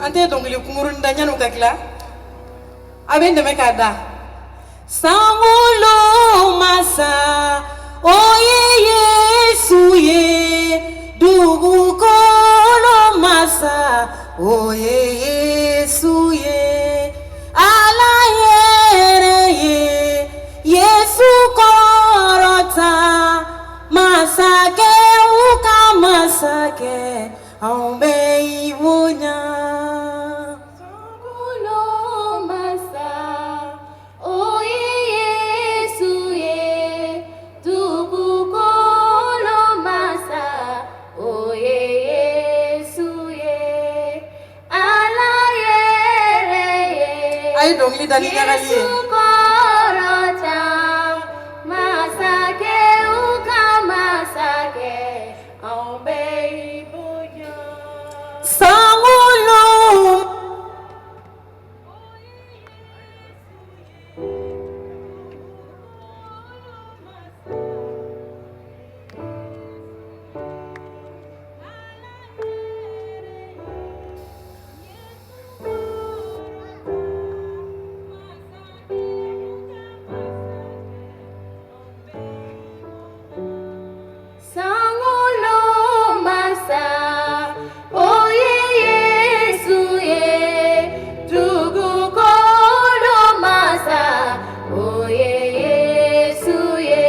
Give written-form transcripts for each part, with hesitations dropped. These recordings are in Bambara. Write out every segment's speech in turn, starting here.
An tɛ dɔnkili kunkuruni da yan'u ka tila. A bɛ n dɛmɛ k'a da. Sankolo masa, o ye Yesu ye. Dugukolo masa, o ye Yesu ye. Ala yɛrɛ ye Yesu kɔrɔta. Masakɛw ka masakɛ, anw bɛ i bonya. Sankolo masa, o ye Yesu ye. Dugukolo masa, o ye Yesu ye. Ala yɛrɛ ye A ye dɔnkili da ni ɲagali ye. Yesu kɔrɔta. Masakɛw ka masakɛ, anw bɛ i bonya. Sankolo Sankolo masa, o ye Yesu ye. Dugukolo masa, o ye Yesu ye.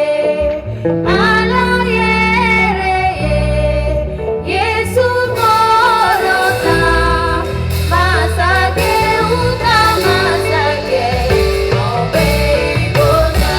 Ala yɛrɛ ye Yesu kɔrɔta. Masakɛw ka masakɛ, anw bɛ i bonya.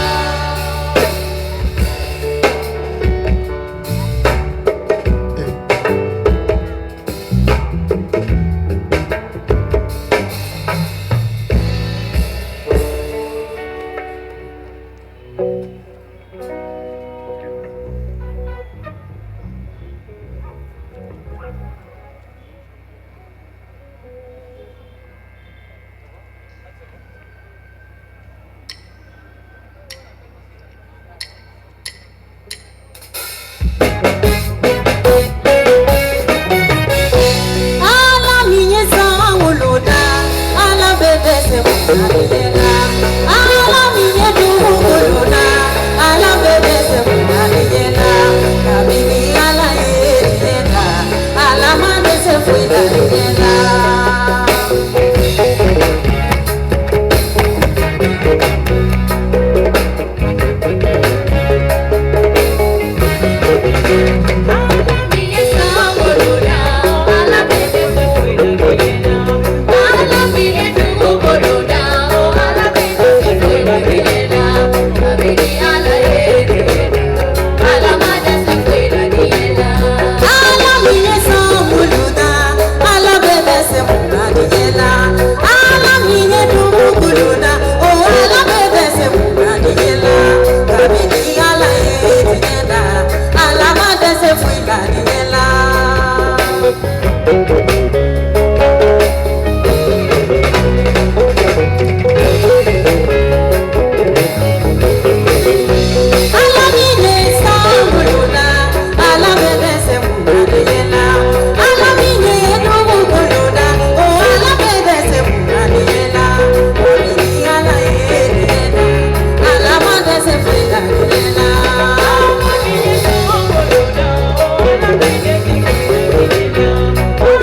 Ala min ye sankolo da, Ala bɛ dɛsɛ mun na diɲɛ na. Ala min ye dugukolo da, Ala bɛ dɛsɛ mun na diɲɛ na. Kabini Ala ye diɲɛ da, Ala ma dɛsɛ foyi la diɲɛ na. Ala min ye sankolo da, Ala bɛ dɛsɛ foyi la diɲɛ na. Ala min ye dugukolo da, Ala bɛ dɛsɛ foyi la diɲɛ na. Kabini Ala ye diɲɛ da, Ala ma dɛsɛ foyi la diɲɛ na. Ala min ye sankolo da, Ala bɛ dɛsɛ mun na diɲɛ na. Ala min ye dugukolo da, o Ala bɛ dɛsɛ mun na diɲɛ na. Kabini Ala ye diɲɛ da, Ala ma dɛsɛ foyi la diɲɛ la. Ala min ye sankolo da, Ala bɛ dɛsɛ mun na diɲɛ na. Ala min ye dugukolo da, o Ala bɛ dɛsɛ mun na diɲɛ na. Kabini Ala ye diɲɛ da, Ala ma dɛsɛ foyi la diɲɛ na. Ala min ye sankolo da, Ala bɛ dɛsɛ foyi la diɲɛ na.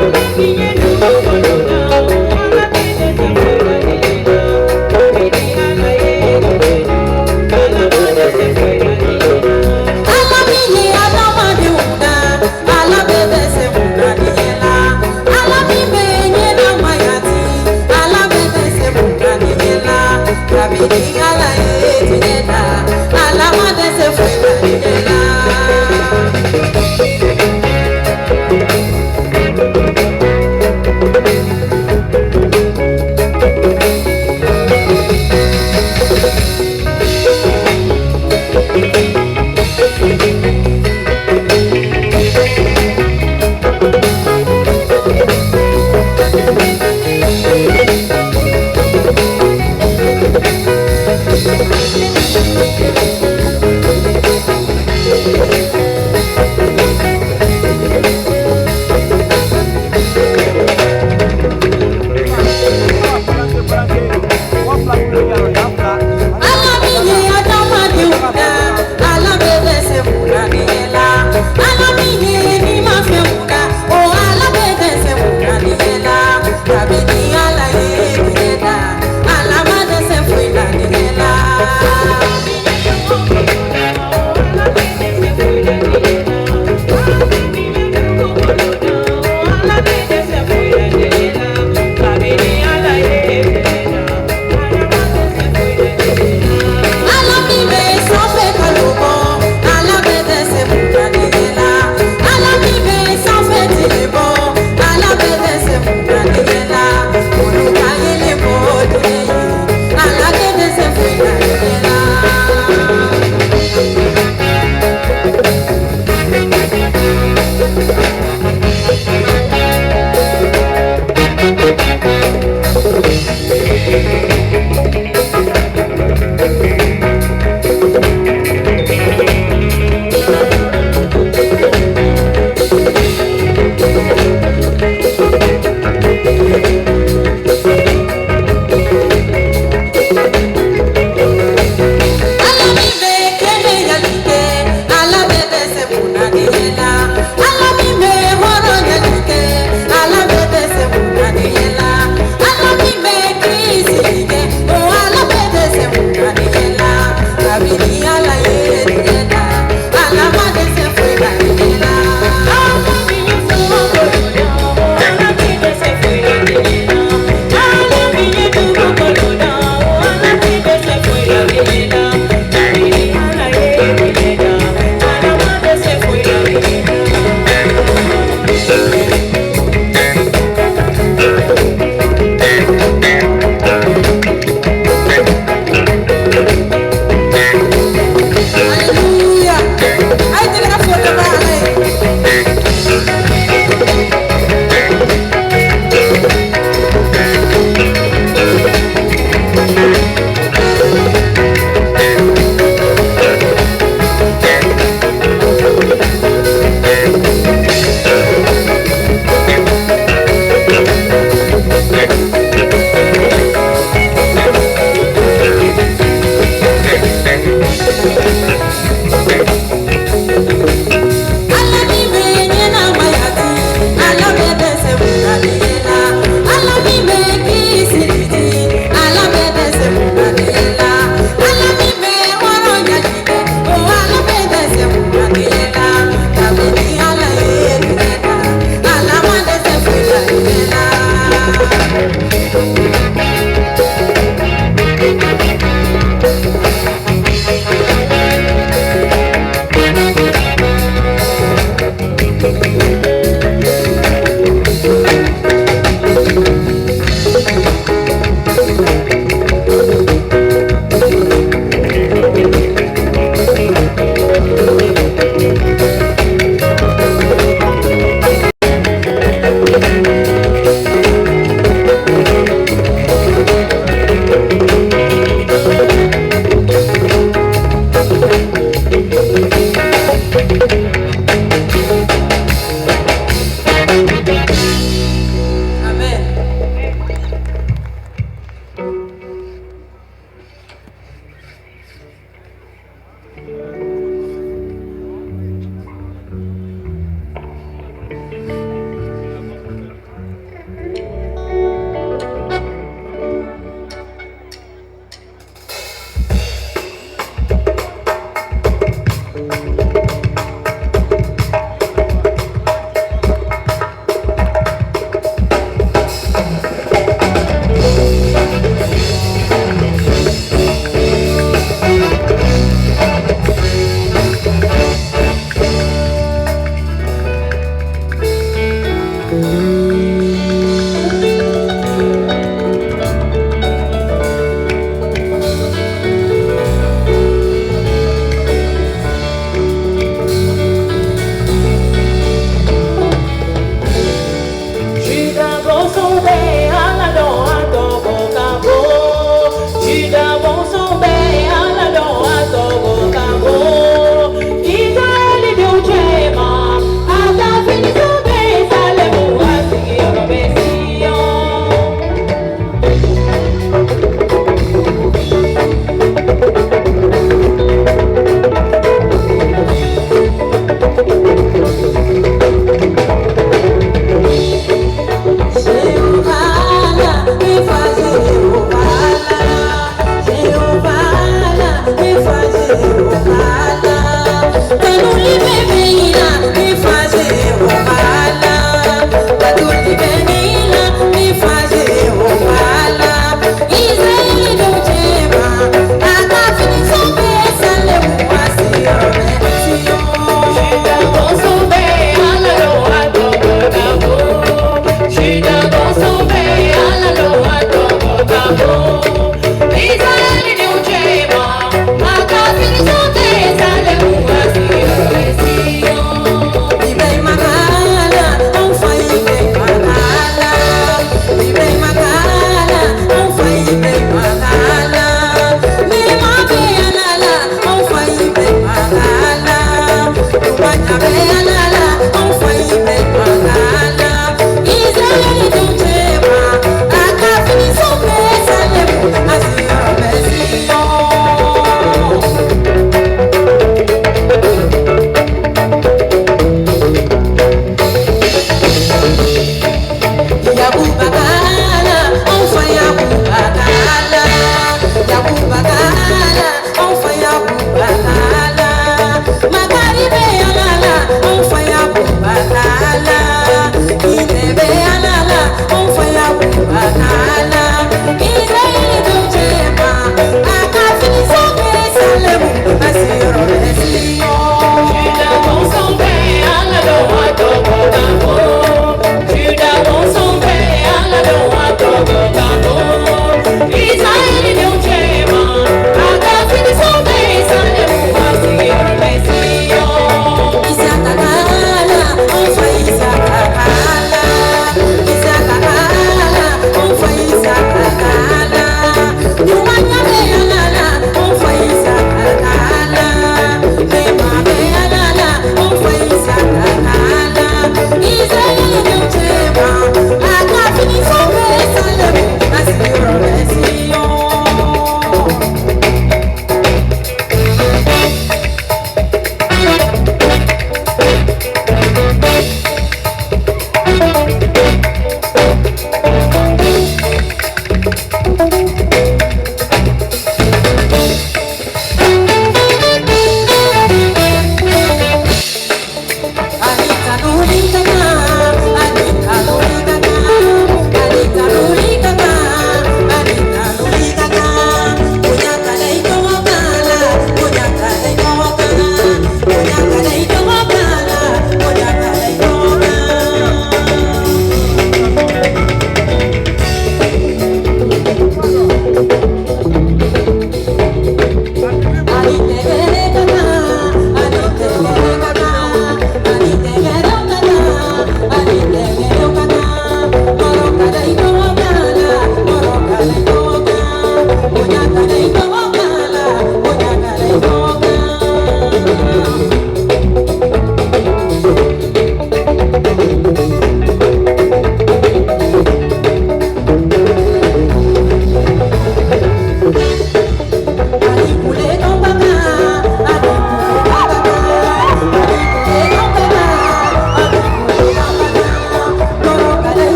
Ala min ye dugukolo da, Ala bɛ dɛsɛ foyi la diɲɛ na. Kabini Ala ye diɲɛ da, Ala ma dɛsɛ foyi la diɲɛ na. Ala min ye adamadenw da, Ala bɛ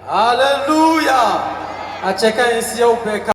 Alléluia. A cɛ ka ɲi, siyaw bɛɛ ka.